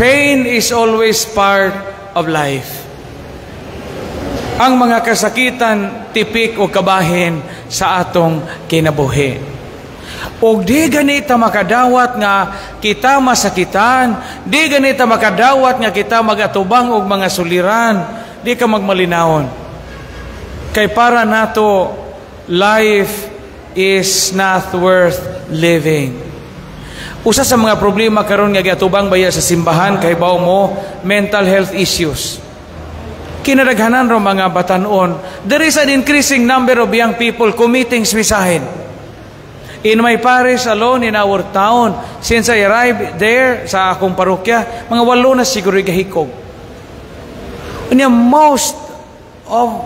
Pain is always part of life. Ang mga kasakitan tipik o kabahin sa atong kinabuhi. Og di ganita makadawat nga kita masakitan, di ganita makadawat nga kita magatubang og mga suliran, di ka magmalinawon. Kay para nato, life is not worth living. Usa sa mga problema karon nga giatubang baya sa simbahan, kay bawo mo, mental health issues. Kinadaghanan ro mga batanon. There is an increasing number of young people committing suicide. In my parish alone, in our town, since I arrived there sa akong parokya, mga walo na siguro gahikog. Unya, most of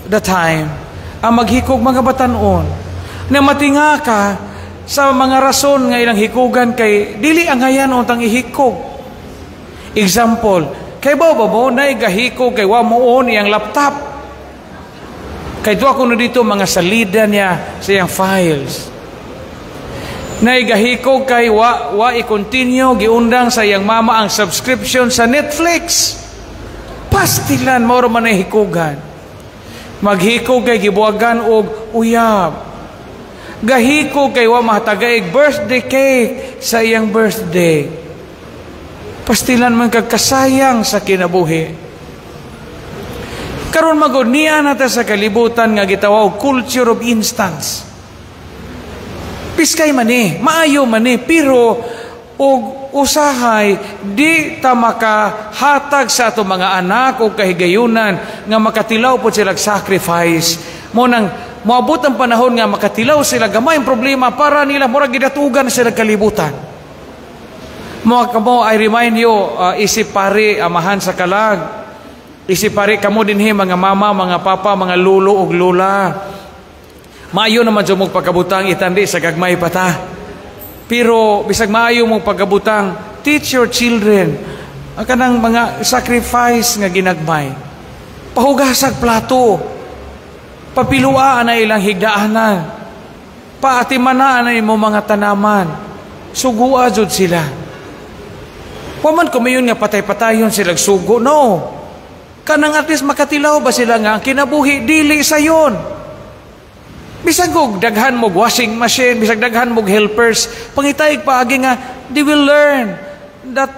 the time, ang maghikog mga batanon. Na matinga ka sa mga rason nga ilang hikugan kay dili angayan untang ihikog. Example, kay ba ba mo na gahikog kay wa mo on iyang laptop. Kay duwa kuno dito mga salida niya sa iyang files. Naigahikog kay wa i-continue giundang sa iyang mama ang subscription sa Netflix. Pastilan mao man ay hikugan. Maghikog kay gibuwagan og uyab. Gahikog kay wa mahatagaig birthday cake sa iyang birthday. Pastilan man kag kasayang sa kinabuhi. Karon magod niya nata sa kalibutan nga gitawag culture of instance. Piskay man ni, maayo man ni, pero og usahay di ta makahatag sa ato mga anak og kahigayunan nga makatilaw po sila sacrifice. Mo nang moabot ang panahon nga makatilaw sila gamay ang problema, para nila murag gidatugan sila kalibutan. Mo kamo, I remind you, isip pari, amahan sa kalag, isip pari kamo dinhi, mga mama, mga papa, mga lulo ug lula. Maayo naman jud mong pagkabutang itandi sa gagmay pa ta. Pero bisag maayo mong pagkabutang, teach your children ang kanang mga sacrifice nga ginagmay. Pahugasag plato. Papilua na ilang higdaanan. Paatimana na imo mga tanaman. Sugua jud sila. Wa man kumayon nga patay-patayon sila sugo. No. Kanang at least makatilaw ba sila nga ang kinabuhi dili sayon. Bisag og daghan mo washing machine, bisag daghan mo helpers, pangitayg paagi nga they will learn that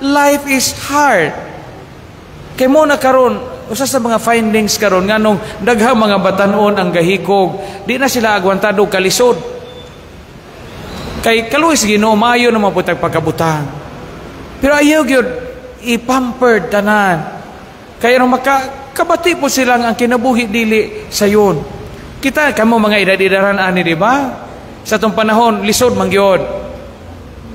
life is hard. Kay mo na karon, usa sa mga findings karon, nganong daghang mga batanon ang gahikog, di na sila agwantado kalisod. Kay kaluoy sa Ginoo, maayo naman po pagkabutang. Pero ayaw gyud i-pampered tanan. Kaya nung maka kabati po silang ang kinabuhi dili sayon. Kita kamo mga edad-edaran ani, di ba? Sa atong panahon lisod man gyud.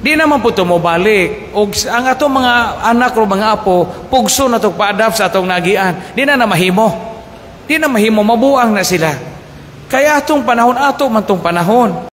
Di naman po tumubalik. Og ang atong mga anak o mga apo, pugso na itong pa-adapt sa atong nagian. Di na na mahimo. Di na mahimo, mabuang na sila. Kaya atong panahon, ato man tong panahon.